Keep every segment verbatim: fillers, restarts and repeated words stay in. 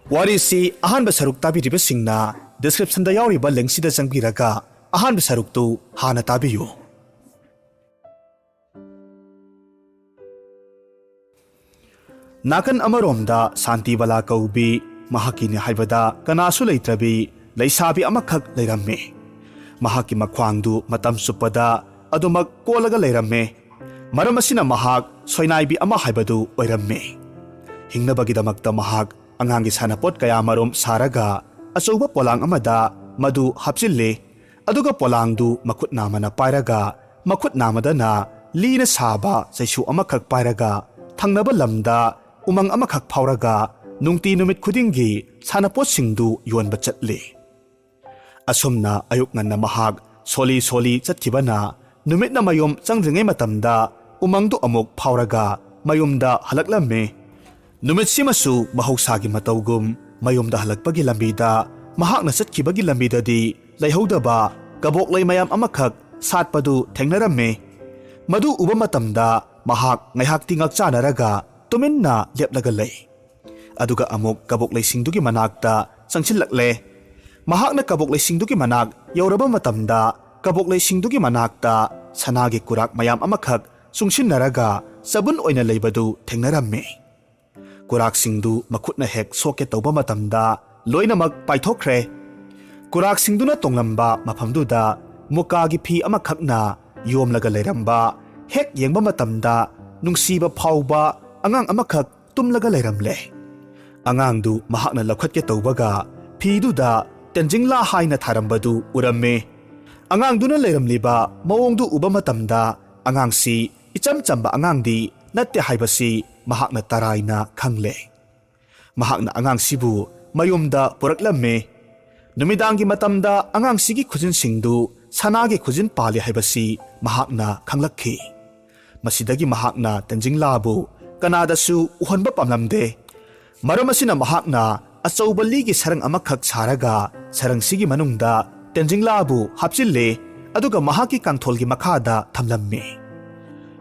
ꯋꯥꯔꯤꯁꯤ ꯑꯍꯥꯟꯕ ꯁꯔꯨꯛ ꯇꯥꯕꯤꯔꯤꯕꯁꯤꯡꯅ descriptionꯗ ꯌꯥꯎꯔꯤꯕ linkꯁꯤꯗ ꯆꯪꯕꯤꯔꯒ ꯑꯍꯥꯟꯕ ꯁꯔꯨꯛꯇꯨ ꯍꯥꯟꯅ ꯇꯥꯕꯤꯌꯨ꯫ ꯅꯥꯀꯟ ꯑꯃꯔꯣꯝꯗ ꯁꯥꯟꯇꯤꯕꯂꯥ ꯀꯧꯕꯤ, ꯃꯍꯥꯛꯀꯤꯅꯤ ꯍꯥꯏꯕꯗ ꯀꯅꯥꯁꯨ ꯂꯩꯇ꯭ꯔꯕꯤ ꯂꯩꯁꯥꯕꯤ ꯑꯃꯈꯛ ꯂꯩꯔꯝꯃꯤ꯫ ꯃꯍꯥꯛꯀꯤ ꯃꯈ꯭ꯋꯥꯡꯗꯨ ꯃꯇꯝ ꯆꯨꯞꯄꯗ ꯑꯗꯨꯃꯛ ꯀꯣꯜꯂꯒ ꯂꯩꯔꯝꯃꯤ꯫ ꯃꯔꯝ ꯑꯁꯤꯅ ꯃꯍꯥꯛ ꯁꯣꯏꯅꯥꯏꯕꯤ ꯑꯃ ꯍꯥꯏꯕꯗꯨ ꯑꯣꯏꯔꯝꯃꯤ꯫ ꯍꯤꯡꯅꯕꯒꯤꯗꯃꯛꯇ ꯃꯍꯥꯛ ꯑꯉꯥꯡꯒꯤ ꯁꯥꯟꯅꯄꯣꯠ ꯀꯌꯥꯃꯔꯨꯝ ꯁꯥꯔꯒ ꯑꯆꯧꯕ ꯄꯣꯂꯥꯡ ꯑꯃꯗ ꯃꯗꯨ ꯍꯥꯞꯆꯤꯜꯂꯤ꯫ ꯑꯗꯨꯒ ꯄꯣꯂꯥꯡꯗꯨ ꯃꯈꯨꯠ ꯅꯥꯝꯃꯅ ꯄꯥꯏꯔꯒ ꯃꯈꯨꯠ ꯅꯥꯝꯃꯗꯅ ꯂꯤꯅ ꯁꯥꯕ ꯆꯩꯁꯨ ꯑꯃꯈꯛ ꯄꯥꯏꯔꯒ ꯊꯪꯅꯕ ꯂꯝꯗ ꯎꯃꯪ ꯑꯃꯈꯛ ꯐꯥꯎꯔꯒ ꯅꯨꯡꯇꯤ ꯅꯨꯃꯤꯠ ꯈꯨꯗꯤꯡꯒꯤ ꯁꯥꯟꯅꯄꯣꯠꯁꯤꯡꯗꯨ ꯌꯣꯟꯕ ꯆꯠꯂꯤ꯫ ꯑꯁꯨꯝꯅ ꯑꯌꯨꯛ ꯉꯟꯅ ꯃꯍꯥꯛ ꯁꯣꯜꯂꯤ ꯁꯣꯜꯂꯤ ꯆꯠꯈꯤꯕꯅ ꯅꯨꯃꯤꯠꯅ ꯃꯌꯨꯝ ꯆꯪꯗ꯭ꯔꯤꯉꯩ ꯃꯇꯝꯗ ꯎꯃꯪꯗꯨ ꯑꯃꯨꯛ ꯐꯥꯎꯔꯒ ꯃꯌꯨꯝꯗ ꯍꯜꯂꯛꯂꯝꯃꯤ꯫ ꯅꯨꯃꯤꯠꯁꯤꯃꯁꯨ ꯃꯍꯧꯁꯥꯒꯤ ꯃꯇꯧꯒꯨꯝ ꯃꯌꯨꯝꯗ ꯍꯜꯂꯛꯄꯒꯤ ꯂꯝꯕꯤꯗ ꯃꯍꯥꯛꯅ ꯆꯠꯈꯤꯕꯒꯤ ꯂꯝꯕꯤꯗꯗꯤ ꯂꯩꯍꯧꯗꯕ ꯀꯕꯣꯛꯂꯩ ꯃꯌꯥꯝ ꯑꯃꯈꯛ ꯁꯥꯠꯄꯗꯨ ꯊꯦꯡꯅꯔꯝꯃꯤ꯫ ꯃꯗꯨ ꯎꯕ ꯃꯇꯝꯗ ꯃꯍꯥꯛ ꯉꯥꯏꯍꯥꯛꯇꯤ ꯉꯛꯆꯥꯅꯔꯒ ꯇꯨꯃꯤꯟꯅ ꯂꯦꯞꯂꯒ ꯂꯩ꯫ ꯑꯗꯨꯒ ꯑꯃꯨꯛ ꯀꯕꯣꯛꯂꯩꯁꯤꯡꯗꯨꯒꯤ ꯃꯅꯥꯛꯇ ꯆꯪꯁꯤꯜꯂꯛꯂꯦ꯫ ꯃꯍꯥꯛꯅ ꯀꯕꯣꯛꯂꯩꯁꯤꯡꯗꯨꯒꯤ ꯃꯅꯥꯛ ꯌꯧꯔꯕ ꯃꯇꯝꯗ ꯀꯕꯣꯛꯂꯩꯁꯤꯡꯗꯨꯒꯤ ꯃꯅꯥꯛꯇ ꯁꯅꯥꯒꯤ ꯀꯨꯔꯥꯛ ꯃꯌꯥꯝ ꯑꯃꯈꯛ ꯆꯨꯡꯁꯤꯟꯅꯔꯒ ꯆꯕꯨꯟ ꯑꯣꯏꯅ ꯂꯩꯕꯗꯨ ꯊꯦꯡꯅꯔꯝꯃꯤ꯫ ꯀꯨꯔꯥꯛꯁꯤꯡꯗꯨ ꯃꯈꯨꯠꯅ ꯍꯦꯛ ꯁꯣꯛꯀꯦ ꯇꯧꯕ ꯃꯇꯝꯗ ꯂꯣꯏꯅꯃꯛ ꯄꯥꯏꯊꯣꯛꯈ꯭ꯔꯦ꯫ ꯀꯨꯔꯥꯛꯁꯤꯡꯗꯨꯅ ꯇꯣꯡꯂꯝꯕ ꯃꯐꯝꯗꯨꯗ ꯃꯨꯀꯥꯒꯤ ꯐꯤ ꯑꯃꯈꯛꯅ ꯌꯣꯝꯂꯒ ꯂꯩꯔꯝꯕ ꯍꯦꯛ ꯌꯦꯡꯕ ꯃꯇꯝꯗ ꯅꯨꯡꯁꯤꯕ ꯐꯥꯎꯕ ꯑꯉꯥꯡ ꯑꯃꯈꯛ ꯇꯨꯝꯂꯒ ꯂꯩꯔꯝꯂꯦ꯫ ꯑꯉꯥꯡꯗꯨ ꯃꯍꯥꯛꯅ ꯂꯧꯈꯠꯀꯦ ꯇꯧꯕꯒ ꯐꯤꯗꯨꯗ ꯇꯦꯟꯖꯤꯡꯂꯥ ꯍꯥꯏꯅ ꯊꯥꯔꯝꯕꯗꯨ ꯎꯔꯝꯃꯤ꯫ ꯑꯉꯥꯡꯗꯨꯅ ꯂꯩꯔꯝꯂꯤꯕ ꯃꯑꯣꯡꯗꯨ ꯎꯕ ꯃꯇꯝꯗ ꯑꯉꯥꯡꯁꯤ ꯏꯆꯝ ꯆꯝꯕ ꯑꯉꯥꯡꯗꯤ ꯅꯠꯇꯦ ꯍꯥꯏꯕꯁꯤ ꯃꯍꯥꯛꯅ ꯇꯔꯥꯏꯅ ꯈꯪꯂꯦ꯫ ꯃꯍꯥꯛꯅ ꯑꯉꯥꯡꯁꯤꯕꯨ ꯃꯌꯨꯝꯗ ꯄꯨꯔꯛꯂꯝꯃꯤ꯫ ꯅꯨꯃꯤꯗꯥꯡꯒꯤ ꯃꯇꯝꯗ ꯑꯉꯥꯡꯁꯤꯒꯤ ꯈꯨꯖꯤꯟꯁꯤꯡꯗꯨ ꯁꯅꯥꯒꯤ ꯈꯨꯖꯤꯟ ꯄꯥꯜꯂꯤ ꯍꯥꯏꯕꯁꯤ ꯃꯍꯥꯛꯅ ꯈꯪꯂꯛꯈꯤ꯫ ꯃꯁꯤꯗꯒꯤ ꯃꯍꯥꯛꯅ ꯇꯦꯟꯖꯤꯡꯂꯥꯕꯨ ꯀꯅꯥꯗꯁꯨ ꯎꯍꯟꯕ ꯄꯥꯝꯂꯝꯗꯦ꯫ ꯃꯔꯝ ꯑꯁꯤꯅ ꯃꯍꯥꯛꯅ ꯑꯆꯧꯕ ꯂꯤꯒꯤ ꯁꯔꯪ ꯑꯃꯈꯛ ꯁꯥꯔꯒ ꯁꯔꯪꯁꯤꯒꯤ ꯃꯅꯨꯡꯗ ꯇꯦꯟꯖꯤꯡꯂꯥꯕꯨ ꯍꯥꯞꯆꯤꯜꯂꯤ, ꯑꯗꯨꯒ ꯃꯍꯥꯛꯀꯤ ꯀꯥꯡꯊꯣꯜꯒꯤ ꯃꯈꯥꯗ ꯊꯝꯂꯝꯃꯤ꯫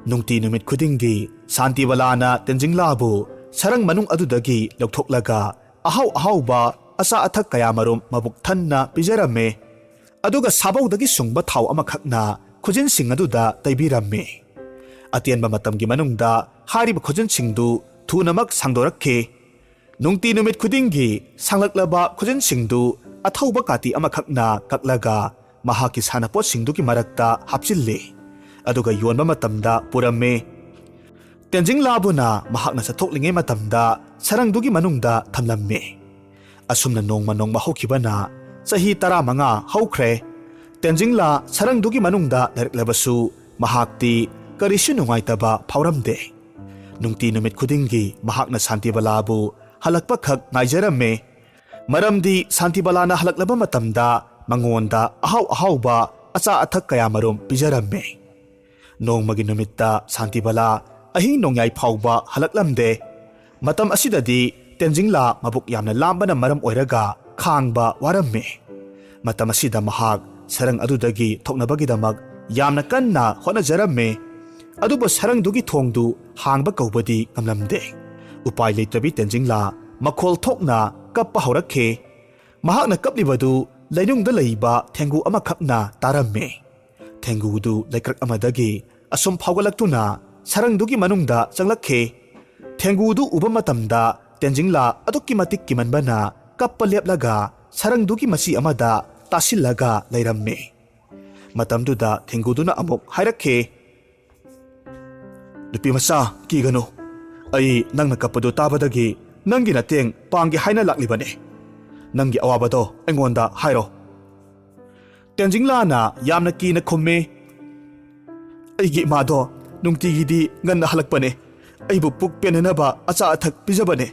ꯅꯨꯡꯇꯤ ꯅꯨꯃꯤꯠ ꯈꯨꯗꯤꯡꯒꯤ ꯁꯥꯟꯇꯤꯕꯂꯥꯅ ꯇꯦꯟꯖꯤꯡꯂꯥꯕꯨ ꯁꯔꯪ ꯃꯅꯨꯡ ꯑꯗꯨꯗꯒꯤ ꯂꯧꯊꯣꯛꯂꯒ ꯑꯍꯥꯎ ꯑꯍꯥꯎꯕ ꯑꯆꯥ ꯑꯊꯛ ꯀꯌꯥꯃꯔꯨꯝ ꯃꯕꯨꯛ ꯊꯟꯅ ꯄꯤꯖꯔꯝꯃꯤ꯫ ꯑꯗꯨꯒ ꯁꯥꯕꯧꯗꯒꯤ ꯁꯨꯡꯕ ꯊꯥꯎ ꯑꯃꯈꯛꯅ ꯈꯨꯖꯤꯟꯁꯤꯡ ꯑꯗꯨꯗ ꯇꯩꯕꯤꯔꯝꯃꯤ꯫ ꯑꯇꯦꯟꯕ ꯃꯇꯝꯒꯤ ꯃꯅꯨꯡꯗ ꯍꯥꯏꯔꯤꯕ ꯈꯨꯖꯤꯟꯁꯤꯡꯗꯨ ꯊꯨꯅꯃꯛ ꯁꯥꯡꯗꯣꯔꯛꯈꯤ꯫ ꯅꯨꯡꯇꯤ ꯅꯨꯃꯤꯠ ꯈꯨꯗꯤꯡꯒꯤ ꯁꯥꯡꯂꯛꯂꯕ ꯈꯨꯖꯤꯟꯁꯤꯡꯗꯨ ꯑꯊꯧꯕ ꯀꯥꯇꯤ ꯑꯃꯈꯛꯅ ꯀꯛꯂꯒ ꯃꯍꯥꯛꯀꯤ ꯁꯥꯟꯅꯄꯣꯠꯁꯤꯡꯗꯨꯒꯤ ꯃꯔꯛꯇ ꯍꯥꯞꯆꯤꯜꯂꯤ꯫ ꯑꯗꯨꯒ ꯌꯣꯟꯕ ꯃꯇꯝꯗ ꯄꯨꯔꯝꯃꯤ꯫ ꯇꯦꯟꯖꯤꯡ ꯂꯥꯕꯨꯅ ꯃꯍꯥꯛꯅ ꯆꯠꯊꯣꯛꯂꯤꯉꯩ ꯃꯇꯝꯗ ꯁꯔꯪꯗꯨꯒꯤ ꯃꯅꯨꯡꯗ ꯊꯝꯂꯝꯃꯤ꯫ ꯑꯁꯨꯝꯅ ꯅꯣꯡꯃ ꯅꯣꯡꯃ ꯍꯧꯈꯤꯕꯅ ꯆꯍꯤ ꯇꯔꯥꯃꯉꯥ ꯍꯧꯈ꯭ꯔꯦ꯫ ꯇꯦꯟꯖꯤꯡ ꯂꯥ ꯁꯔꯪꯗꯨꯒꯤ ꯃꯅꯨꯡꯗ ꯂꯩꯔꯛꯂꯕꯁꯨ ꯃꯍꯥꯛꯇꯤ ꯀꯔꯤꯁꯨ ꯅꯨꯡꯉꯥꯏꯇꯕ ꯐꯥꯎꯔꯝꯗꯦ꯫ ꯅꯨꯡꯇꯤ ꯅꯨꯃꯤꯠ ꯈꯨꯗꯤꯡꯒꯤ ꯃꯍꯥꯛꯅ ꯁꯥꯟꯇꯤꯕꯂꯥꯕꯨ ꯍꯜꯂꯛꯄꯈꯛ ꯉꯥꯏꯖꯔꯝꯃꯤ꯫ ꯃꯔꯝꯗꯤ ꯁꯥꯟꯇꯤꯕꯂꯥꯅ ꯍꯜꯂꯛꯂꯕ ꯃꯇꯝꯗ ꯃꯉꯣꯟꯗ ꯑꯍꯥꯎ ꯑꯍꯥꯎꯕ ꯑꯆꯥ ꯑꯊꯛ ꯀꯌꯥꯃꯔꯨꯝ ꯄꯤꯖꯔꯝꯃꯤ꯫ ꯅꯣꯡꯃꯒꯤ ꯅꯨꯃꯤꯠꯇ ꯁꯥꯟꯇꯤꯕꯂꯥ ꯑꯍꯤꯡ ꯅꯣꯡꯌꯥꯏ ꯐꯥꯎꯕ ꯍꯜꯂꯛꯂꯝꯗꯦ꯫ ꯃꯇꯝ ꯑꯁꯤꯗꯗꯤ ꯇꯦꯟꯖꯤꯡꯂꯥ ꯃꯕꯨꯛ ꯌꯥꯝꯅ ꯂꯥꯝꯕꯅ ꯃꯔꯝ ꯑꯣꯏꯔꯒ ꯈꯥꯡꯕ ꯋꯥꯔꯝꯃꯤ꯫ ꯃꯇꯝ ꯑꯁꯤꯗ ꯃꯍꯥꯛ ꯁꯔꯪ ꯑꯗꯨꯗꯒꯤ ꯊꯣꯛꯅꯕꯒꯤꯗꯃꯛ ꯌꯥꯝꯅ ꯀꯟꯅ ꯍꯣꯠꯅꯖꯔꯝꯃꯤ꯫ ꯑꯗꯨꯕꯨ ꯁꯔꯪꯗꯨꯒꯤ ꯊꯣꯡꯗꯨ ꯍꯥꯡꯕ ꯀꯧꯕꯗꯤ ꯉꯝꯂꯝꯗꯦ꯫ ꯎꯄꯥꯏ ꯂꯩꯇ꯭ꯔꯕꯤ ꯇꯦꯟꯖꯤꯡꯂꯥ ꯃꯈꯣꯜ ꯊꯣꯛꯅ ꯀꯞꯄ ꯍꯧꯔꯛꯈꯤ꯫ ꯃꯍꯥꯛꯅ ꯀꯞꯂꯤꯕꯗꯨ ꯂꯩꯅꯨꯡꯗ ꯂꯩꯕ ꯊꯦꯡꯒꯨ ꯑꯃꯈꯛꯅ ꯇꯥꯔꯝꯃꯤ꯫ ꯊꯦꯡꯒꯨꯗꯨ ꯂꯩꯀ꯭ꯔꯛ ꯑꯃꯗꯒꯤ ꯑꯁꯨꯝ ꯐꯥꯎꯒꯠꯂꯛꯇꯨꯅ ꯁꯔꯪꯗꯨꯒꯤ ꯃꯅꯨꯡꯗ ꯆꯪꯂꯛꯈꯤ꯫ ꯊꯦꯡꯒꯨꯗꯨ ꯎꯕ ꯃꯇꯝꯗ ꯇꯦꯟꯖꯤꯡꯂꯥ ꯑꯗꯨꯛꯀꯤ ꯃꯇꯤꯛ ꯀꯤꯃꯟꯕꯅ ꯀꯞꯄ ꯂꯦꯞꯂꯒ ꯁꯔꯪꯗꯨꯒꯤ ꯃꯆꯤ ꯑꯃꯗ ꯇꯥꯁꯤꯜꯂꯒ ꯂꯩꯔꯝꯃꯤ꯫ ꯃꯇꯝꯗꯨꯗ ꯊꯦꯡꯒꯨꯗꯨꯅ ꯑꯃꯨꯛ ꯍꯥꯏꯔꯛꯈꯤ, "ꯅꯨꯄꯤ ꯃꯆꯥ, ꯀꯤꯒꯅꯨ꯫ ꯑꯩ ꯅꯪꯅ ꯀꯞꯄꯗꯨ ꯇꯥꯕꯗꯒꯤ ꯅꯪꯒꯤ ꯃꯇꯦꯡ ꯄꯥꯡꯒꯦ ꯍꯥꯏꯅ ꯂꯥꯛꯂꯤꯕꯅꯤ꯫ ꯅꯪꯒꯤ ꯑꯋꯥꯕꯗꯣ ꯑꯩꯉꯣꯟꯗ ꯍꯥꯏꯔꯣ꯫" ꯇꯦꯟꯖꯤꯡꯂꯥꯅ ꯌꯥꯝꯅ ꯀꯤꯅ ꯈꯨꯝꯃꯤ, "ꯑꯩꯒꯤ ꯏꯃꯥꯗꯣ ꯅꯨꯡꯇꯤꯒꯤꯗꯤ ꯉꯟꯅ ꯍꯜꯂꯛꯄꯅꯦ꯫ ꯑꯩꯕꯨ ꯄꯨꯛ ꯄꯦꯟꯅꯅꯕ ꯑꯆꯥ ꯑꯊꯛ ꯄꯤꯖꯕꯅꯦ꯫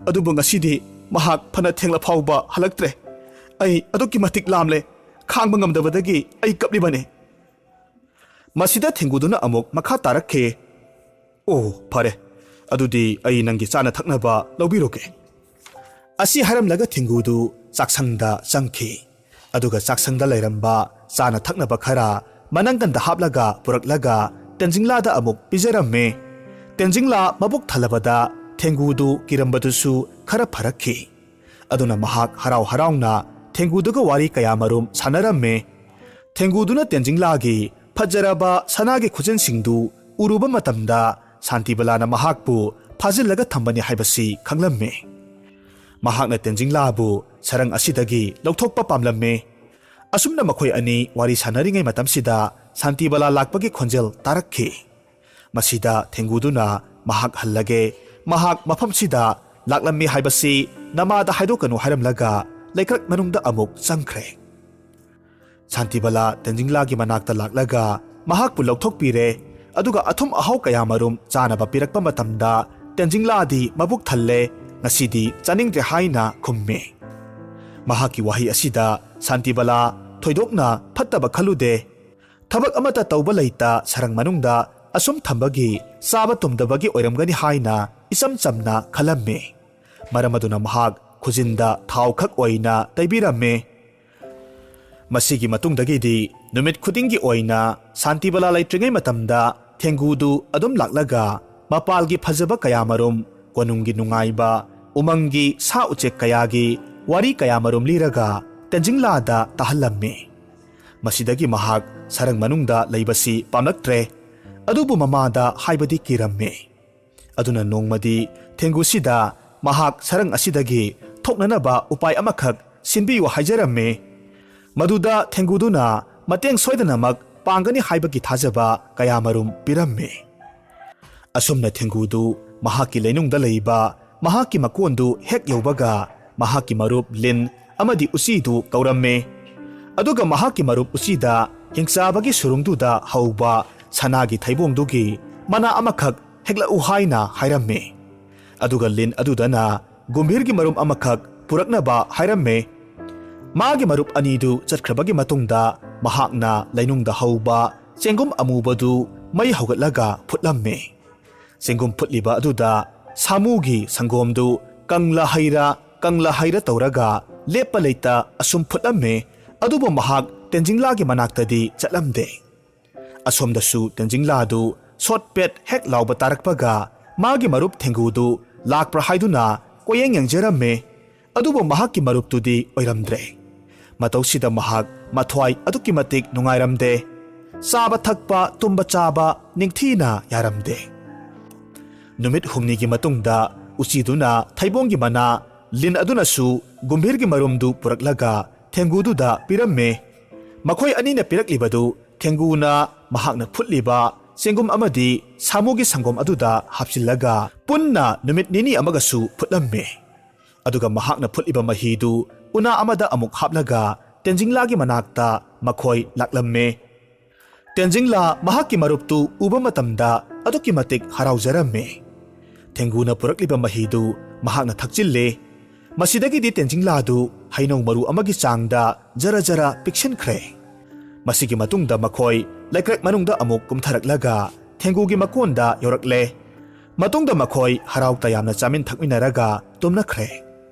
ꯑꯗꯨꯕꯨ ꯉꯁꯤꯗꯤ ꯃꯍꯥꯛ ꯐꯅ ꯊꯦꯡꯂ ꯐꯥꯎꯕ ꯍꯜꯂꯛꯇ꯭ꯔꯦ꯫ ꯑꯩ ꯑꯗꯨꯛꯀꯤ ꯃꯇꯤꯛ ꯂꯥꯝꯂꯦ꯫ ꯈꯥꯡꯕ ꯉꯝꯗꯕꯗꯒꯤ ꯑꯩ ꯀꯞꯂꯤꯕꯅꯦ꯫" ꯃꯁꯤꯗ ꯊꯦꯡꯒꯨꯗꯨꯅ ꯑꯃꯨꯛ ꯃꯈꯥ ꯇꯥꯔꯛꯈꯤ, "ꯑꯣ, ꯐꯔꯦ꯫ ꯑꯗꯨꯗꯤ ꯑꯩ ꯅꯪꯒꯤ ꯆꯥꯅ ꯊꯛꯅꯕ ꯂꯧꯕꯤꯔꯨꯒꯦ꯫" ꯑꯁꯤ ꯍꯥꯏꯔꯝꯂꯒ ꯊꯦꯡꯒꯨꯗꯨ ꯆꯥꯛꯁꯪꯗ ꯆꯪꯈꯤ꯫ ꯑꯗꯨꯒ ꯆꯥꯛꯁꯪꯗ ꯂꯩꯔꯝꯕ ꯆꯥꯅ ꯊꯛꯅꯕ ꯈꯔ ꯃꯅꯪꯒꯟꯗ ꯍꯥꯞꯂꯒ ꯄꯨꯔꯛꯂꯒ ꯇꯦꯟꯖꯤꯡꯂꯥꯗ ꯑꯃꯨꯛ ꯄꯤꯖꯔꯝꯃꯤ꯫ ꯇꯦꯟꯖꯤꯡꯂꯥ ꯃꯕꯨꯛ ꯊꯜꯂꯕꯗ ꯊꯦꯡꯒꯨꯗꯨ ꯀꯤꯔꯝꯕꯗꯨꯁꯨ ꯈꯔ ꯐꯔꯛꯈꯤ꯫ ꯑꯗꯨꯅ ꯃꯍꯥꯛ ꯍꯔꯥꯎ ꯍꯔꯥꯎꯅ ꯊꯦꯡꯒꯨꯗꯨꯒ ꯋꯥꯔꯤ ꯀꯌꯥꯃꯔꯨꯝ ꯁꯥꯟꯅꯔꯝꯃꯤ꯫ ꯊꯦꯡꯒꯨꯗꯨꯅ ꯇꯦꯟꯖꯤꯡꯂꯥꯒꯤ ꯐꯖꯔꯕ ꯁꯅꯥꯒꯤ ꯈꯨꯖꯤꯟꯁꯤꯡꯗꯨ ꯎꯔꯨꯕ ꯃꯇꯝꯗ ꯁꯥꯟꯇꯤꯕꯂꯥꯅ ꯃꯍꯥꯛꯄꯨ ꯐꯥꯖꯤꯜꯂꯒ ꯊꯝꯕꯅꯤ ꯍꯥꯏꯕꯁꯤ ꯈꯪꯂꯝꯃꯤ꯫ ꯃꯍꯥꯛꯅ ꯇꯦꯟꯖꯤꯡꯂꯥꯕꯨ ꯁꯔꯪ ꯑꯁꯤꯗꯒꯤ ꯂꯧꯊꯣꯛꯄ ꯄꯥꯝꯂꯝꯃꯤ꯫ ꯑꯁꯨꯝꯅ ꯃꯈꯣꯏ ꯑꯅꯤ ꯋꯥꯔꯤ ꯁꯥꯟꯅꯔꯤꯉꯩ ꯃꯇꯝꯁꯤꯗ ꯁꯥꯟꯇꯤꯕꯂꯥ ꯂꯥꯛꯄꯒꯤ ꯈꯣꯟꯖꯦꯜ ꯇꯥꯔꯛꯈꯤ꯫ ꯃꯁꯤꯗ ꯊꯦꯡꯒꯨꯗꯨꯅ ꯃꯍꯥꯛ ꯍꯜꯂꯒꯦ, ꯃꯍꯥꯛ ꯃꯐꯝꯁꯤꯗ ꯂꯥꯛꯂꯝꯃꯤ ꯍꯥꯏꯕꯁꯤ ꯅꯃꯥꯗ ꯍꯥꯏꯗꯣꯛꯀꯅꯨ ꯍꯥꯏꯔꯝꯂꯒ ꯂꯩꯀ꯭ꯔꯛ ꯃꯅꯨꯡꯗ ꯑꯃꯨꯛ ꯆꯪꯈ꯭ꯔꯦ꯫ ꯁꯥꯟꯇꯤꯕꯂꯥ ꯇꯦꯟꯖꯤꯡꯂꯥꯒꯤ ꯃꯅꯥꯛꯇ ꯂꯥꯛꯂꯒ ꯃꯍꯥꯛꯄꯨ ꯂꯧꯊꯣꯛꯄꯤꯔꯦ꯫ ꯑꯗꯨꯒ ꯑꯊꯨꯝ ꯑꯍꯥꯎ ꯀꯌꯥꯃꯔꯨꯝ ꯆꯥꯅꯕ ꯄꯤꯔꯛꯄ ꯃꯇꯝꯗ ꯇꯦꯟꯖꯤꯡꯂꯥꯗꯤ ꯃꯕꯨꯛ ꯊꯜꯂꯦ, ꯉꯁꯤꯗꯤ ꯆꯥꯅꯤꯡꯗ꯭ꯔꯦ ꯍꯥꯏꯅ ꯈꯨꯝꯃꯤ꯫ ꯃꯍꯥꯛꯀꯤ ꯋꯥꯍꯩ ꯑꯁꯤꯗ ꯁꯥꯟꯇꯤꯕꯂꯥ ꯊꯣꯏꯗꯣꯛꯅ ꯐꯠꯇꯕ ꯈꯜꯂꯨꯗꯦ꯫ ꯊꯕꯛ ꯑꯃꯠꯇ ꯇꯧꯕ ꯂꯩꯇ ꯁꯔꯪ ꯃꯅꯨꯡꯗ ꯑꯁꯨꯝ ꯊꯝꯕꯒꯤ ꯆꯥꯕ ꯇꯨꯝꯗꯕꯒꯤ ꯑꯣꯏꯔꯝꯒꯅꯤ ꯍꯥꯏꯅ ꯏꯆꯝ ꯆꯝꯅ ꯈꯜꯂꯝꯃꯤ꯫ ꯃꯔꯝ ꯑꯗꯨꯅ ꯃꯍꯥꯛ ꯈꯨꯖꯤꯟꯗ ꯊꯥꯎ ꯈꯛ ꯑꯣꯏꯅ ꯇꯩꯕꯤꯔꯝꯃꯤ꯫ ꯃꯁꯤꯒꯤ ꯃꯇꯨꯡꯗꯒꯤꯗꯤ ꯅꯨꯃꯤꯠ ꯈꯨꯗꯤꯡꯒꯤ ꯑꯣꯏꯅ ꯁꯥꯟꯇꯤꯕꯂꯥ ꯂꯩꯇ꯭ꯔꯤꯉꯩ ꯃꯇꯝꯗ ꯊꯦꯡꯒꯨꯗꯨ ꯑꯗꯨꯝ ꯂꯥꯛꯂꯒ ꯃꯄꯥꯜꯒꯤ ꯐꯖꯕ ꯀꯌꯥꯃꯔꯨꯝ, ꯀꯣꯅꯨꯡꯒꯤ ꯅꯨꯡꯉꯥꯏꯕ, ꯎꯃꯪꯒꯤ ꯁꯥ ꯎꯆꯦꯛ ꯀꯌꯥꯒꯤ ꯋꯥꯔꯤ ꯀꯌꯥꯃꯔꯨꯝ ꯂꯤꯔꯒ ꯇꯦꯟꯖꯤꯡꯂꯥꯗ ꯇꯥꯍꯜꯂꯝꯃꯤ꯫ ꯃꯁꯤꯗꯒꯤ ꯃꯍꯥꯛ ꯁꯔꯪ ꯃꯅꯨꯡꯗ ꯂꯩꯕꯁꯤ ꯄꯥꯝꯂꯛꯇ꯭ꯔꯦ꯫ ꯑꯗꯨꯕꯨ ꯃꯃꯥꯗ ꯍꯥꯏꯕꯗꯤ ꯀꯤꯔꯝꯃꯤ꯫ ꯑꯗꯨꯅ ꯅꯣꯡꯃꯗꯤ ꯊꯦꯡꯒꯨꯁꯤꯗ ꯃꯍꯥꯛ ꯁꯔꯪ ꯑꯁꯤꯗꯒꯤ ꯊꯣꯛꯅꯅꯕ ꯎꯄꯥꯏ ꯑꯃꯈꯛ ꯁꯤꯟꯕꯤꯌꯨ ꯍꯥꯏꯖꯔꯝꯃꯤ꯫ ꯃꯗꯨꯗ ꯊꯦꯡꯒꯨꯗꯨꯅ ꯃꯇꯦꯡ ꯁꯣꯏꯗꯅꯃꯛ ꯄꯥꯡꯒꯅꯤ ꯍꯥꯏꯕꯒꯤ ꯊꯥꯖꯕ ꯀꯌꯥꯃꯔꯨꯝ ꯄꯤꯔꯝꯃꯤ꯫ ꯑꯁꯨꯝꯅ ꯊꯦꯡꯒꯨꯗꯨ ꯃꯍꯥꯛꯀꯤ ꯂꯩꯅꯨꯡꯗ ꯂꯩꯕ ꯃꯍꯥꯛꯀꯤ ꯃꯀꯣꯟꯗꯨ ꯍꯦꯛ ꯌꯧꯕꯒ ꯃꯍꯥꯛꯀꯤ ꯃꯔꯨꯞ ꯂꯤꯟ ꯑꯃꯗꯤ ꯎꯆꯤꯗꯨ ꯀꯧꯔꯝꯃꯤ꯫ ꯑꯗꯨꯒ ꯃꯍꯥꯛꯀꯤ ꯃꯔꯨꯞ ꯎꯆꯤꯗ ꯍꯤꯡꯆꯥꯕꯒꯤ ꯁꯨꯔꯨꯡꯗꯨꯗ ꯍꯧꯕ ꯁꯅꯥꯒꯤ ꯊꯩꯕꯣꯡꯗꯨꯒꯤ ꯃꯅꯥ ꯑꯃꯈꯛ ꯍꯦꯛꯂꯛꯎ ꯍꯥꯏꯅ ꯍꯥꯏꯔꯝꯃꯤ꯫ ꯑꯗꯨꯒ ꯂꯤꯟ ꯑꯗꯨꯗꯅ ꯒꯨꯝꯚꯤꯔꯒꯤ ꯃꯔꯨꯝ ꯑꯃꯈꯛ ꯄꯨꯔꯛꯅꯕ ꯍꯥꯏꯔꯝꯃꯤ꯫ ꯃꯥꯒꯤ ꯃꯔꯨꯞ ꯑꯅꯤꯗꯨ ꯆꯠꯈ꯭ꯔꯕꯒꯤ ꯃꯇꯨꯡꯗ ꯃꯍꯥꯛꯅ ꯂꯩꯅꯨꯡꯗ ꯍꯧꯕ ꯆꯦꯡꯒꯨꯝ ꯑꯃꯨꯕꯗꯨ ꯃꯩ ꯍꯧꯒꯠꯂꯒ ꯐꯨꯠꯂꯝꯃꯤ꯫ ꯆꯦꯡꯒꯨꯝ ꯐꯨꯠꯂꯤꯕ ꯑꯗꯨꯗ ꯁꯥꯃꯨꯒꯤ ꯁꯪꯒꯣꯝꯗꯨ ꯀꯪꯂ ꯍꯩꯔ ꯀꯪꯂ ꯍꯩꯔ ꯇꯧꯔꯒ ꯂꯦꯞꯄ ꯂꯩꯇ ꯑꯁꯨꯝ ꯐꯨꯠꯂꯝꯃꯤ꯫ ꯑꯗꯨꯕꯨ ꯃꯍꯥꯛ ꯇꯦꯟꯖꯤꯡꯂꯥꯒꯤ ꯃꯅꯥꯛꯇꯗꯤ ꯆꯠꯂꯝꯗꯦ꯫ ꯑꯁꯣꯝꯗꯁꯨ ꯇꯦꯟꯖꯤꯡꯂꯥꯗꯨ ꯁꯣꯠ ꯄꯦꯠ ꯍꯦꯛ ꯂꯥꯎꯕ ꯇꯥꯔꯛꯄꯒ ꯃꯥꯒꯤ ꯃꯔꯨꯞ ꯊꯦꯡꯒꯨꯗꯨ ꯂꯥꯛꯄ꯭ꯔꯥ ꯍꯥꯏꯗꯨꯅ ꯀꯣꯏꯌꯦꯡ ꯌꯦꯡꯖꯔꯝꯃꯦ꯫ ꯑꯗꯨꯕꯨ ꯃꯍꯥꯛꯀꯤ ꯃꯔꯨꯞꯇꯨꯗꯤ ꯑꯣꯏꯔꯝꯗ꯭ꯔꯦ꯫ ꯃꯇꯧꯁꯤꯗ ꯃꯍꯥꯛ ꯃꯊ꯭ꯋꯥꯏ ꯑꯗꯨꯛꯀꯤ ꯃꯇꯤꯛ ꯅꯨꯡꯉꯥꯏꯔꯝꯗꯦ꯫ ꯆꯥꯕ ꯊꯛꯄ, ꯇꯨꯝꯕ ꯆꯥꯕ ꯅꯤꯡꯊꯤꯅ ꯌꯥꯔꯝꯗꯦ꯫ ꯅꯨꯃꯤꯠ ꯍꯨꯝꯅꯤꯒꯤ ꯃꯇꯨꯡꯗ ꯎꯆꯤꯗꯨꯅ ꯊꯩꯕꯣꯡꯒꯤ ꯃꯅꯥ, ꯂꯤꯟ ꯑꯗꯨꯅꯁꯨ ꯒꯨꯝꯚꯤꯔꯒꯤ ꯃꯔꯨꯝꯗꯨ ꯄꯨꯔꯛꯂꯒ ꯊꯦꯡꯒꯨꯗꯨꯗ ꯄꯤꯔꯝꯃꯦ꯫ ꯃꯈꯣꯏ ꯑꯅꯤꯅ ꯄꯤꯔꯛꯂꯤꯕꯗꯨ ꯊꯦꯡꯒꯨꯅ ꯃꯍꯥꯛꯅ ꯐꯨꯠꯂꯤꯕ ꯆꯦꯡꯒꯨꯝ ꯑꯃꯗꯤ ꯁꯥꯃꯨꯒꯤ ꯁꯪꯒꯣꯝ ꯑꯗꯨꯗ ꯍꯥꯞꯆꯤꯜꯂꯒ ꯄꯨꯟꯅ ꯅꯨꯃꯤꯠ ꯅꯤꯅꯤ ꯑꯃꯒꯁꯨ ꯐꯨꯠꯂꯝꯃꯦ꯫ ꯑꯗꯨꯒ ꯃꯍꯥꯛꯅ ꯐꯨꯠꯂꯤꯕ ꯃꯍꯤꯗꯨ ꯎꯅꯥ ꯑꯃꯗ ꯑꯃꯨꯛ ꯍꯥꯞꯂꯒ ꯇꯦꯟꯖꯤꯡꯂꯥꯒꯤ ꯃꯅꯥꯛꯇ ꯃꯈꯣꯏ ꯂꯥꯛꯂꯝꯃꯦ꯫ ꯇꯦꯟꯖꯤꯡꯂꯥ ꯃꯍꯥꯛꯀꯤ ꯃꯔꯨꯞꯇꯨ ꯎꯕ ꯃꯇꯝꯗ ꯑꯗꯨꯛꯀꯤ ꯃꯇꯤꯛ ꯍꯔꯥꯎꯖꯔꯝꯃꯦ꯫ ꯊꯦꯡꯒꯨꯅ ꯄꯨꯔꯛꯂꯤꯕ ꯃꯍꯤꯗꯨ ꯃꯍꯥꯛꯅ ꯊꯛꯆꯤꯜꯂꯦ꯫ ꯃꯁꯤꯗꯒꯤꯗꯤ ꯇꯦꯟꯖꯤꯡꯂꯥꯗꯨ ꯍꯩꯅꯧ ꯃꯔꯨ ꯑꯃꯒꯤ ꯆꯥꯡꯗ ꯖꯔ ꯖꯔ ꯄꯤꯛꯁꯤꯟꯈ꯭ꯔꯦ꯫ ꯃꯁꯤꯒꯤ ꯃꯇꯨꯡꯗ ꯃꯈꯣꯏ ꯂꯩꯀ꯭ꯔꯛ ꯃꯅꯨꯡꯗ ꯑꯃꯨꯛ ꯀꯨꯝꯊꯔꯛꯂꯒ ꯊꯦꯡꯒꯨꯒꯤ ꯃꯀꯣꯟꯗ ꯌꯧꯔꯛꯂꯦ꯫ ꯃꯇꯨꯡꯗ ꯃꯈꯣꯏ ꯍꯔꯥꯎ ꯇꯌꯥꯝꯅ ꯆꯥꯃꯤꯟ ꯊꯛꯃꯤꯟꯅꯔꯒ ꯇꯨꯝꯅꯈ꯭ꯔꯦ꯫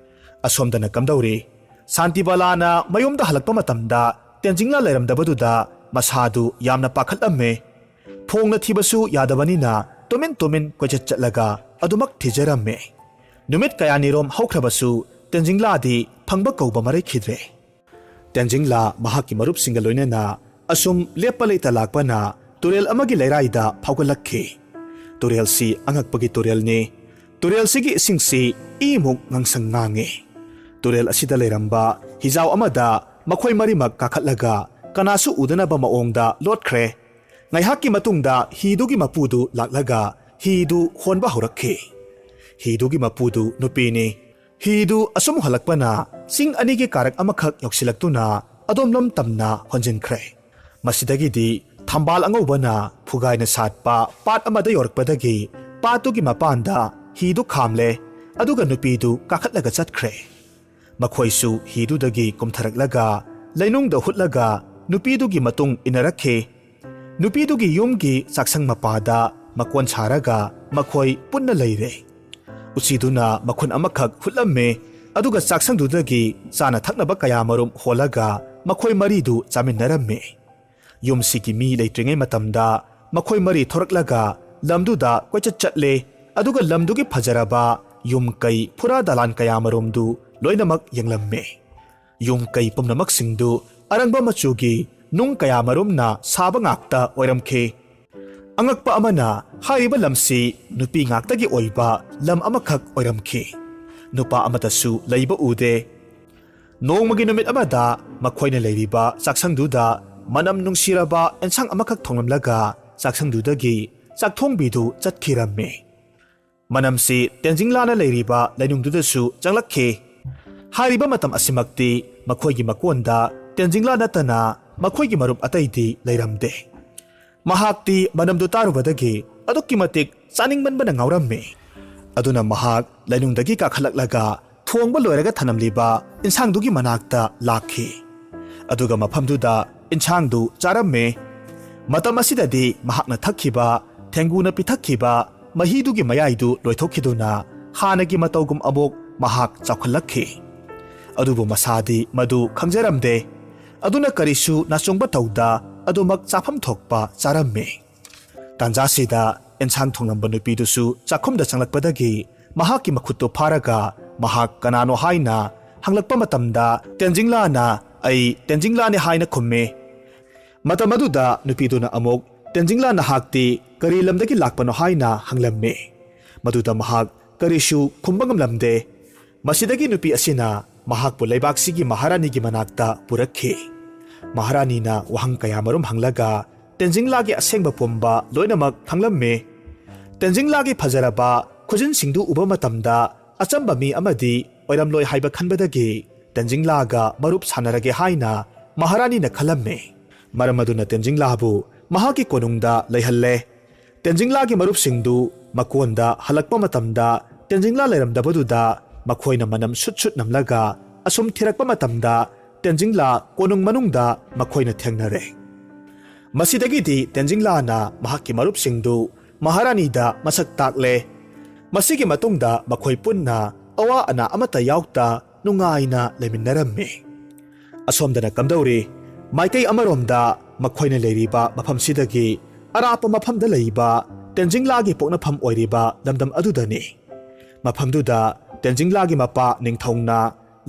ꯑꯁꯣꯝꯗꯅ ꯀꯝꯗꯧꯔꯤ? ꯁꯥꯟꯇꯤꯕꯥꯂꯥꯅ ꯃꯌꯨꯝꯗ ꯍꯜꯂꯛꯄ ꯃꯇꯝꯗ ꯇꯦꯟꯖꯤꯡꯂꯥ ꯂꯩꯔꯝꯗꯕꯗꯨꯗ ꯃꯁꯥꯗꯨ ꯌꯥꯝꯅ ꯄꯥꯈꯠꯂꯝꯃꯦ꯫ ꯐꯣꯡꯅ ꯊꯤꯕꯁꯨ ꯌꯥꯗꯕꯅꯤꯅ ꯇꯨꯃꯤꯟ ꯇꯨꯃꯤꯟ ꯀꯣꯏꯆꯠ ꯆꯠꯂꯒ ꯑꯗꯨꯃꯛ ꯊꯤꯖꯔꯝꯃꯦ꯫ ꯅꯨꯃꯤꯠ ꯀꯌꯥꯅꯤꯔꯣꯝ ꯍꯧꯈ꯭ꯔꯕꯁꯨ ꯇꯦꯟꯖꯤꯡꯂꯥꯗꯤ ꯐꯪꯕ ꯀꯧꯕ ꯃꯔꯩꯈꯤꯗ꯭ꯔꯦ꯫ ꯇꯦꯟꯖꯤꯡꯂꯥ ꯃꯍꯥꯛꯀꯤ ꯃꯔꯨꯞꯁꯤꯡꯒ ꯂꯣꯏꯅꯅ ꯑꯁꯨꯝ ꯂꯦꯞꯄ ꯂꯩꯇ ꯂꯥꯛꯄꯅ ꯇꯨꯔꯦꯜ ꯑꯃꯒꯤ ꯂꯩꯔꯥꯏꯗ ꯐꯥꯎꯒꯠꯂꯛꯈꯤ꯫ ꯇꯨꯔꯦꯜꯁꯤ ꯑꯉꯛꯄꯒꯤ ꯇꯨꯔꯦꯜꯅꯤ꯫ ꯇꯨꯔꯦꯜꯁꯤꯒꯤ ꯏꯁꯤꯡꯁꯤ ꯏꯃꯨꯛ ꯉꯥꯡꯁꯪ ꯉꯥꯡꯉꯤ꯫ ꯇꯨꯔꯦꯜ ꯑꯁꯤꯗ ꯂꯩꯔꯝꯕ ꯍꯤꯖꯥꯎ ꯑꯃꯗ ꯃꯈꯣꯏ ꯃꯔꯤꯃꯛ ꯀꯥꯈꯠꯂꯒ ꯀꯅꯥꯁꯨ ꯎꯗꯅꯕ ꯃꯑꯣꯡꯗ ꯂꯣꯠꯈ꯭ꯔꯦ꯫ ꯉꯥꯏꯍꯥꯛꯀꯤ ꯃꯇꯨꯡꯗ ꯍꯤꯗꯨꯒꯤ ꯃꯄꯨꯗꯨ ꯂꯥꯛꯂꯒ ꯍꯤꯗꯨ ꯍꯣꯟꯕ ꯍꯧꯔꯛꯈꯤ꯫ ꯍꯤꯗꯨꯒꯤ ꯃꯄꯨꯗꯨ ꯅꯨꯄꯤꯅꯤ꯫ ꯍꯤꯗꯨ ꯑꯁꯨꯝ ꯍꯣꯜꯂꯛꯄꯅ ꯆꯤꯡ ꯑꯅꯤꯒꯤ ꯀꯥꯔꯛ ꯑꯃꯈꯛ ꯌꯧꯁꯤꯜꯂꯛꯇꯨꯅ ꯑꯗꯣꯝꯂꯣꯝ ꯇꯝꯅ ꯍꯣꯟꯖꯤꯟꯈ꯭ꯔꯦ꯫ ꯃꯁꯤꯗꯒꯤꯗꯤ ꯊꯝꯕꯥꯜ ꯑꯉꯧꯕꯅ ꯐꯨꯒꯥꯏꯅ ꯁꯥꯠꯄ ꯄꯥꯠ ꯑꯃꯗ ꯌꯧꯔꯛꯄꯗꯒꯤ ꯄꯥꯠꯇꯨꯒꯤ ꯃꯄꯥꯟꯗ ꯍꯤꯗꯨ ꯈꯥꯝꯂꯦ, ꯑꯗꯨꯒ ꯅꯨꯄꯤꯗꯨ ꯀꯥꯈꯠꯂꯒ ꯆꯠꯈ꯭ꯔꯦ꯫ ꯃꯈꯣꯏꯁꯨ ꯍꯤꯗꯨꯗꯒꯤ ꯀꯨꯝꯊꯔꯛꯂꯒ ꯂꯩꯅꯨꯡꯗ ꯍꯨꯠꯂꯒ ꯅꯨꯄꯤꯗꯨꯒꯤ ꯃꯇꯨꯡ ꯏꯟꯅꯔꯛꯈꯤ꯫ ꯅꯨꯄꯤꯗꯨꯒꯤ ꯌꯨꯝꯒꯤ ꯆꯥꯛꯁꯪ ꯃꯄꯥꯗ ꯃꯀꯣꯟ ꯁꯥꯔꯒ ꯃꯈꯣꯏ ꯄꯨꯟꯅ ꯂꯩꯔꯦ꯫ ꯎꯆꯤꯗꯨꯅ ꯃꯈꯨꯟ ꯑꯃꯈꯛ ꯍꯨꯠꯂꯝꯃꯦ, ꯑꯗꯨꯒ ꯆꯥꯛꯁꯪꯗꯨꯗꯒꯤ ꯆꯥꯅ ꯊꯛꯅꯕ ꯀꯌꯥꯃꯔꯨꯝ ꯍꯣꯜꯂꯒ ꯃꯈꯣꯏ ꯃꯔꯤꯗꯨ ꯆꯥꯃꯤꯟꯅꯔꯝꯃꯦ꯫ ꯌꯨꯝꯁꯤꯒꯤ ꯃꯤ ꯂꯩꯇ꯭ꯔꯤꯉꯩ ꯃꯇꯝꯗ ꯃꯈꯣꯏ ꯃꯔꯤ ꯊꯣꯔꯛꯂꯒ ꯂꯝꯗꯨꯗ ꯀꯣꯏꯆꯠ ꯆꯠꯂꯦ, ꯑꯗꯨꯒ ꯂꯝꯗꯨꯒꯤ ꯐꯖꯔꯕ ꯌꯨꯝ ꯀꯩ, ꯐꯨꯔꯥ ꯗꯂꯥꯟ ꯀꯌꯥ ꯃꯔꯨꯝꯗꯨ ꯂꯣꯏꯅꯃꯛ ꯌꯦꯡꯂꯝꯃꯤ꯫ ꯌꯨꯝ ꯀꯩ ꯄꯨꯝꯅꯃꯛꯁꯤꯡꯗꯨ ꯑꯔꯪꯕ ꯃꯆꯨꯒꯤ ꯅꯨꯡ ꯀꯌꯥ ꯃꯔꯨꯝꯅ ꯁꯥꯕ ꯉꯥꯛꯇ ꯑꯣꯏꯔꯝꯈꯤ꯫ ꯑꯉꯛꯄ ꯑꯃꯅ, ꯍꯥꯏꯔꯤꯕ ꯂꯝꯁꯤ ꯅꯨꯄꯤ ꯉꯥꯛꯇꯒꯤ ꯑꯣꯏꯕ ꯂꯝ ꯑꯃꯈꯛ ꯑꯣꯏꯔꯝꯈꯤ꯫ ꯅꯨꯄꯥ ꯑꯃꯠꯇꯁꯨ ꯂꯩꯕ ꯎꯗꯦ꯫ ꯅꯣꯡꯃꯒꯤ ꯅꯨꯃꯤꯠ ꯑꯃꯗ ꯃꯈꯣꯏꯅ ꯂꯩꯔꯤꯕ ꯆꯥꯛꯁꯪꯗꯨꯗ ꯃꯅꯝ ꯅꯨꯡꯁꯤꯔꯕ ꯑꯦꯟꯁꯥꯡ ꯑꯃꯈꯛ ꯊꯣꯡꯂꯝꯂꯒ ꯆꯥꯛꯁꯪꯗꯨꯗꯒꯤ ꯆꯥꯛꯊꯣꯡꯕꯤꯗꯨ ꯆꯠꯈꯤꯔꯝꯃꯤ꯫ ꯃꯅꯝꯁꯤ ꯇꯦꯟꯖꯤꯡꯂꯥꯅ ꯂꯩꯔꯤꯕ ꯂꯩꯅꯨꯡꯗꯨꯗꯁꯨ ꯆꯪꯂꯛꯈꯤ꯫ ꯍꯥꯏꯔꯤꯕ ꯃꯇꯝ ꯑꯁꯤꯃꯛꯇꯤ ꯃꯈꯣꯏꯒꯤ ꯃꯀꯣꯟꯗ ꯇꯦꯟꯖꯤꯡꯂꯥ ꯅꯠꯇꯅ ꯃꯈꯣꯏꯒꯤ ꯃꯔꯨꯞ ꯑꯇꯩꯗꯤ ꯂꯩꯔꯝꯗꯦ꯫ ꯃꯍꯥꯛꯇꯤ ꯃꯅꯝꯗꯨ ꯇꯥꯔꯨꯕꯗꯒꯤ ꯑꯗꯨꯛꯀꯤ ꯃꯇꯤꯛ ꯆꯥꯅꯤꯡꯃꯟꯕꯅ ꯉꯥꯎꯔꯝꯃꯤ꯫ ꯑꯗꯨꯅ ꯃꯍꯥꯛ ꯂꯩꯅꯨꯡꯗꯒꯤ ꯀꯥꯈꯠꯂꯛꯂꯒ ꯊꯣꯡꯕ ꯂꯣꯏꯔꯒ ꯊꯝꯂꯝꯂꯤꯕ ꯏꯟꯁꯥꯡꯗꯨꯒꯤ ꯃꯅꯥꯛꯇ ꯂꯥꯛꯈꯤ꯫ ꯑꯗꯨꯒ ꯃꯐꯝꯗꯨꯗ ꯏꯟꯁꯥꯡꯗꯨ ꯆꯥꯔꯝꯃꯤ꯫ ꯃꯇꯝ ꯑꯁꯤꯗꯗꯤ ꯃꯍꯥꯛꯅ ꯊꯛꯈꯤꯕ, ꯊꯦꯡꯒꯨꯅ ꯄꯤꯊꯛꯈꯤꯕ ꯃꯍꯤꯗꯨꯒꯤ ꯃꯌꯥꯏꯗꯨ ꯂꯣꯏꯊꯣꯛꯈꯤꯗꯨꯅ ꯍꯥꯟꯅꯒꯤ ꯃꯇꯧꯒꯨꯝ ꯑꯃꯨꯛ ꯃꯍꯥꯛ ꯆꯥꯎꯈꯠꯂꯛꯈꯤ꯫ ꯑꯗꯨꯕꯨ ꯃꯁꯥꯗꯤ ꯃꯗꯨ ꯈꯪꯖꯔꯝꯗꯦ꯫ ꯑꯗꯨꯅ ꯀꯔꯤꯁꯨ ꯅꯥꯆꯣꯡꯕ ꯇꯧꯗ ꯑꯗꯨꯃꯛ ꯆꯥꯐꯝ ꯊꯣꯛꯄ ꯆꯥꯔꯝꯃꯤ꯫ ꯇꯥꯟꯖꯥꯁꯤꯗ ꯑꯦꯟꯁꯥꯡ ꯊꯣꯡꯂꯝꯕ ꯅꯨꯄꯤꯗꯨꯁꯨ ꯆꯥꯛꯈꯨꯝꯗ ꯆꯪꯂꯛꯄꯗꯒꯤ ꯃꯍꯥꯛꯀꯤ ꯃꯈꯨꯠꯇꯨ ꯐꯥꯔꯒ ꯃꯍꯥꯛ ꯀꯅꯥꯅꯣ ꯍꯥꯏꯅ ꯍꯪꯂꯛꯄ ꯃꯇꯝꯗ ꯇꯦꯟꯖꯤꯡꯂꯥꯅ "ꯑꯩ ꯇꯦꯟꯖꯤꯡꯂꯥꯅꯤ" ꯍꯥꯏꯅ ꯈꯨꯝꯃꯤ꯫ ꯃꯇꯝ ꯑꯗꯨꯗ ꯅꯨꯄꯤꯗꯨꯅ ꯑꯃꯨꯛ "ꯇꯦꯟꯖꯤꯡꯂꯥ, ꯅꯍꯥꯛꯇꯤ ꯀꯔꯤ ꯂꯝꯗꯒꯤ ꯂꯥꯛꯄꯅꯣ?" ꯍꯥꯏꯅ ꯍꯪꯂꯝꯃꯤ꯫ ꯃꯗꯨꯗ ꯃꯍꯥꯛ ꯀꯔꯤꯁꯨ ꯈꯨꯝꯕ ꯉꯝꯂꯝꯗꯦ꯫ ꯃꯁꯤꯗꯒꯤ ꯅꯨꯄꯤ ꯑꯁꯤꯅ ꯃꯍꯥꯛꯄꯨ ꯂꯩꯕꯥꯛꯁꯤꯒꯤ ꯃꯍꯥꯔꯥꯅꯤꯒꯤ ꯃꯅꯥꯛꯇ ꯄꯨꯔꯛꯈꯤ꯫ ꯃꯍꯥꯔꯥꯅꯤꯅ ꯋꯥꯍꯪ ꯀꯌꯥ ꯃꯔꯨꯝ ꯍꯪꯂꯒ ꯇꯦꯟꯖꯤꯡꯂꯥꯒꯤ ꯑꯁꯦꯡꯕ ꯄꯨꯝꯕ ꯂꯣꯏꯅꯃꯛ ꯈꯪꯂꯝꯃꯤ꯫ ꯇꯦꯟꯖꯤꯡꯂꯥꯒꯤ ꯐꯖꯔꯕ ꯈꯨꯖꯤꯟꯁꯤꯡꯗꯨ ꯎꯕ ꯃꯇꯝꯗ ꯑꯆꯝꯕ ꯃꯤ ꯑꯃꯗꯤ ꯑꯣꯏꯔꯝꯂꯣꯏ ꯍꯥꯏꯕ ꯈꯟꯕꯗꯒꯤ ꯇꯦꯟꯖꯤꯡꯂꯥꯒ ꯃꯔꯨꯞ ꯁꯥꯟꯅꯔꯒꯦ ꯍꯥꯏꯅ ꯃꯍꯥꯔꯥꯅꯤꯅ ꯈꯜꯂꯝꯃꯤ꯫ ꯃꯔꯝ ꯑꯗꯨꯅ ꯇꯦꯟꯖꯤꯡꯂꯥꯕꯨ ꯃꯍꯥꯛꯀꯤ ꯀꯣꯅꯨꯡꯗ ꯂꯩꯍꯜꯂꯦ꯫ ꯇꯦꯟꯖꯤꯡꯂꯥꯒꯤ ꯃꯔꯨꯞꯁꯤꯡꯗꯨ ꯃꯀꯣꯟꯗ ꯍꯜꯂꯛꯄ ꯃꯇꯝꯗ ꯇꯦꯟꯖꯤꯡꯂꯥ ꯂꯩꯔꯝꯗꯕꯗꯨꯗ ꯃꯈꯣꯏꯅ ꯃꯅꯝ ꯁꯨꯠ ꯁꯨꯠ ꯅꯝꯂꯒ ꯑꯁꯨꯝ ꯊꯤꯔꯛꯄ ꯃꯇꯝꯗ ꯇꯦꯟꯖꯤꯡꯂꯥ ꯀꯣꯅꯨꯡ ꯃꯅꯨꯡꯗ ꯃꯈꯣꯏꯅ ꯊꯦꯡꯅꯔꯦ꯫ ꯃꯁꯤꯗꯒꯤꯗꯤ ꯇꯦꯟꯖꯤꯡꯂꯥꯅ ꯃꯍꯥꯛꯀꯤ ꯃꯔꯨꯞꯁꯤꯡꯗꯨ ꯃꯍꯥꯔꯥꯅꯤꯗ ꯃꯁꯛ ꯇꯥꯛꯂꯦ꯫ ꯃꯁꯤꯒꯤ ꯃꯇꯨꯡꯗ ꯃꯈꯣꯏ ꯄꯨꯟꯅ ꯑꯋꯥ ꯑꯅꯥ ꯑꯃꯠꯇ ꯌꯥꯎꯗ ꯅꯨꯡꯉꯥꯏꯅ ꯂꯩꯃꯤꯟꯅꯔꯝꯃꯤ꯫ ꯑꯁꯣꯝꯗꯅ ꯀꯝꯗꯧꯔꯤ? ꯃꯥꯏꯀꯩ ꯑꯃꯔꯣꯝꯗ ꯃꯈꯣꯏꯅ ꯂꯩꯔꯤꯕ ꯃꯐꯝꯁꯤꯗꯒꯤ ꯑꯔꯥꯞꯄ ꯃꯐꯝꯗ ꯂꯩꯕ ꯇꯦꯟꯖꯤꯡꯂꯥꯒꯤ ꯄꯣꯛꯅꯐꯝ ꯑꯣꯏꯔꯤꯕ ꯂꯝꯗꯝ ꯑꯗꯨꯗꯅꯤ꯫ ꯃꯐꯝꯗꯨꯗ ꯇꯦꯟꯖꯤꯡꯂꯥꯒꯤ ꯃꯄꯥ ꯅꯤꯡꯊꯧꯅ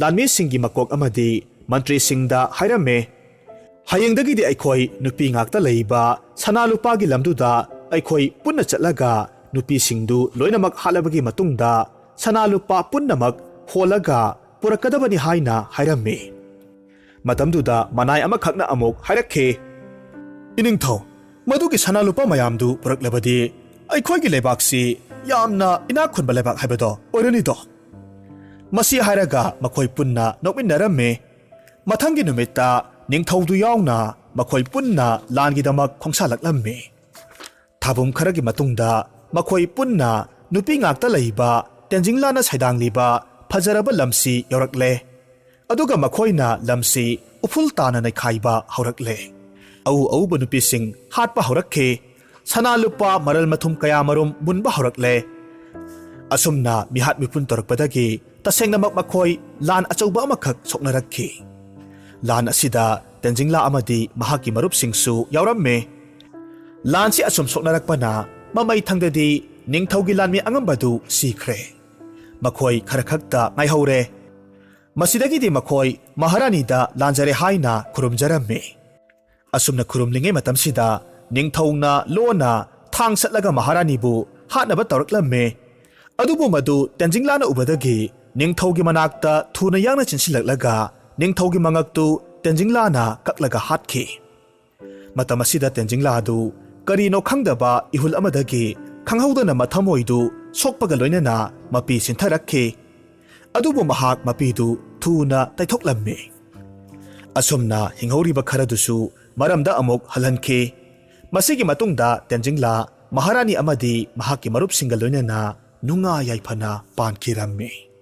ꯂꯥꯟꯃꯤꯁꯤꯡꯒꯤ ꯃꯀꯣꯛ ꯑꯃꯗꯤ ꯃꯟꯇ꯭ꯔꯤꯁꯤꯡꯗ ꯍꯥꯏꯔꯝꯃꯦ, "ꯍꯌꯦꯡꯗꯒꯤꯗꯤ ꯑꯩꯈꯣꯏ ꯅꯨꯄꯤ ꯉꯥꯛꯇ ꯂꯩꯕ ꯁꯅꯥ ꯂꯨꯄꯥꯒꯤ ꯂꯝꯗꯨꯗ ꯑꯩꯈꯣꯏ ꯄꯨꯟꯅ ꯆꯠꯂꯒ ꯅꯨꯄꯤꯁꯤꯡꯗꯨ ꯂꯣꯏꯅꯃꯛ ꯍꯥꯠꯂꯕꯒꯤ ꯃꯇꯨꯡꯗ ꯁꯅꯥ ꯂꯨꯄꯥ ꯄꯨꯝꯅꯃꯛ ꯍꯣꯜꯂꯒ ꯄꯨꯔꯛꯀꯗꯕꯅꯤ" ꯍꯥꯏꯅ ꯍꯥꯏꯔꯝꯃꯤ꯫ ꯃꯇꯝꯗꯨꯗ ꯃꯅꯥꯏ ꯑꯃꯈꯛꯅ ꯑꯃꯨꯛ ꯍꯥꯏꯔꯛꯈꯤ, "ꯏꯅꯤꯡꯊꯧ, ꯃꯗꯨꯒꯤ ꯁꯅꯥ ꯂꯨꯄꯥ ꯃꯌꯥꯝꯗꯨ ꯄꯨꯔꯛꯂꯕꯗꯤ ꯑꯩꯈꯣꯏꯒꯤ ꯂꯩꯕꯥꯛꯁꯤ ꯌꯥꯝꯅ ꯏꯅꯥꯛ ꯈꯨꯟꯕ ꯂꯩꯕꯥꯛ ꯍꯥꯏꯕꯗꯣ ꯑꯣꯏꯔꯅꯤꯗꯣ?" ꯃꯁꯤ ꯍꯥꯏꯔꯒ ꯃꯈꯣꯏ ꯄꯨꯟꯅ ꯅꯣꯛꯃꯤꯟꯅꯔꯝꯃꯤ꯫ ꯃꯊꯪꯒꯤ ꯅꯨꯃꯤꯠꯇ ꯅꯤꯡꯊꯧꯗꯨ ꯌꯥꯎꯅ ꯃꯈꯣꯏ ꯄꯨꯟꯅ ꯂꯥꯟꯒꯤꯗꯃꯛ ꯈꯣꯡꯁꯥꯜꯂꯛꯂꯝꯃꯤ꯫ ꯊꯥꯕꯨꯝ ꯈꯔꯒꯤ ꯃꯇꯨꯡꯗ ꯃꯈꯣꯏ ꯄꯨꯟꯅ ꯅꯨꯄꯤ ꯉꯥꯛꯇ ꯂꯩꯕ ꯇꯦꯟꯖꯤꯡꯂꯥꯅ ꯁꯩꯗꯥꯡꯂꯤꯕ ꯐꯖꯔꯕ ꯂꯝꯁꯤ ꯌꯧꯔꯛꯂꯦ꯫ ꯑꯗꯨꯒ ꯃꯈꯣꯏꯅ ꯂꯝꯁꯤ ꯎꯐꯨꯜ ꯇꯥꯅ ꯅꯩꯈꯥꯏꯕ ꯍꯧꯔꯛꯂꯦ꯫ ꯑꯎ ꯑꯎꯕ ꯅꯨꯄꯤꯁꯤꯡ ꯍꯥꯠꯄ ꯍꯧꯔꯛꯈꯤ꯫ ꯁꯅꯥ ꯂꯨꯄꯥ ꯃꯔꯜ ꯃꯊꯨꯝ ꯀꯌꯥꯃꯔꯨꯝ ꯃꯨꯟꯕ ꯍꯧꯔꯛꯂꯦ꯫ ꯑꯁꯨꯝꯅ ꯃꯤꯍꯥꯠ ꯃꯤꯄꯨꯟ ꯇꯧꯔꯛꯄꯗꯒꯤ ꯇꯁꯦꯡꯅꯃꯛ ꯃꯈꯣꯏ ꯂꯥꯟ ꯑꯆꯧꯕ ꯑꯃꯈꯛ ꯁꯣꯛꯅꯔꯛꯈꯤ꯫ ꯂꯥꯟ ꯑꯁꯤꯗ ꯇꯦꯟꯖꯤꯡꯂꯥ ꯑꯃꯗꯤ ꯃꯍꯥꯛꯀꯤ ꯃꯔꯨꯞꯁꯤꯡꯁꯨ ꯌꯥꯎꯔꯝꯃꯤ꯫ ꯂꯥꯟꯁꯤ ꯑꯁꯨꯝ ꯁꯣꯛꯅꯔꯛꯄꯅ ꯃꯃꯩ ꯊꯪꯗꯗꯤ ꯅꯤꯡꯊꯧꯒꯤ ꯂꯥꯟꯃꯤ ꯑꯉꯝꯕꯗꯨ ꯁꯤꯈ꯭ꯔꯦ꯫ ꯃꯈꯣꯏ ꯈꯔ ꯈꯛꯇ ꯉꯥꯏꯍꯧꯔꯦ꯫ ꯃꯁꯤꯗꯒꯤꯗꯤ ꯃꯈꯣꯏ ꯃꯍꯥꯔꯥꯅꯤꯗ ꯂꯥꯟꯖꯔꯦ ꯍꯥꯏꯅ ꯈꯨꯔꯨꯝꯖꯔꯝꯃꯤ꯫ ꯑꯁꯨꯝꯅ ꯈꯨꯔꯨꯝꯂꯤꯉꯩ ꯃꯇꯝꯁꯤꯗ ꯅꯤꯡꯊꯧꯅ ꯂꯣꯟꯅ ꯊꯥꯡ ꯁꯠꯂꯒ ꯃꯍꯥꯔꯥꯅꯤꯕꯨ ꯍꯥꯠꯅꯕ ꯇꯧꯔꯛꯂꯝꯃꯤ꯫ ꯑꯗꯨꯕꯨ ꯃꯗꯨ ꯇꯦꯟꯖꯤꯡꯂꯥꯅ ꯎꯕꯗꯒꯤ ꯅꯤꯡꯊꯧꯒꯤ ꯃꯅꯥꯛꯇ ꯊꯨꯅ ꯌꯥꯡꯅ ꯆꯦꯟꯁꯤꯜꯂꯛꯂꯒ ꯅꯤꯡꯊꯧꯒꯤ ꯃꯉꯛꯇꯨ ꯇꯦꯟꯖꯤꯡꯂꯥꯅ ꯀꯛꯂꯒ ꯍꯥꯠꯈꯤ꯫ ꯃꯇꯝ ꯑꯁꯤꯗ ꯇꯦꯟꯖꯤꯡꯂꯥ ꯑꯗꯨ ꯀꯔꯤꯅꯣ ꯈꯪꯗꯕ ꯏꯍꯨꯜ ꯑꯃꯗꯒꯤ ꯈꯪꯍꯧꯗꯅ ꯃꯊꯃꯣꯏꯗꯨ ꯁꯣꯛꯄꯒ ꯂꯣꯏꯅꯅ ꯃꯄꯤ ꯁꯤꯟꯊꯔꯛꯈꯤ꯫ ꯑꯗꯨꯕꯨ ꯃꯍꯥꯛ ꯃꯄꯤꯗꯨ ꯊꯨꯅ ꯇꯩꯊꯣꯛꯂꯝꯃꯤ꯫ ꯑꯁꯨꯝꯅ ꯍꯤꯡꯍꯧꯔꯤꯕ ꯈꯔꯗꯨꯁꯨ ꯃꯔꯝꯗ ꯑꯃꯨꯛ ꯍꯜꯍꯟꯈꯤ꯫ ꯃꯁꯤꯒꯤ ꯃꯇꯨꯡꯗ ꯇꯦꯟꯖꯤꯡꯂꯥ ꯃꯍꯥꯔꯥꯅꯤ ꯑꯃꯗꯤ ꯃꯍꯥꯛꯀꯤ ꯃꯔꯨꯞꯁꯤꯡꯒ ꯂꯣꯏꯅꯅ ꯅꯨꯡꯉꯥꯏ ꯌꯥꯏꯐꯅ ꯄꯥꯟꯈꯤꯔꯝꯃꯤ꯫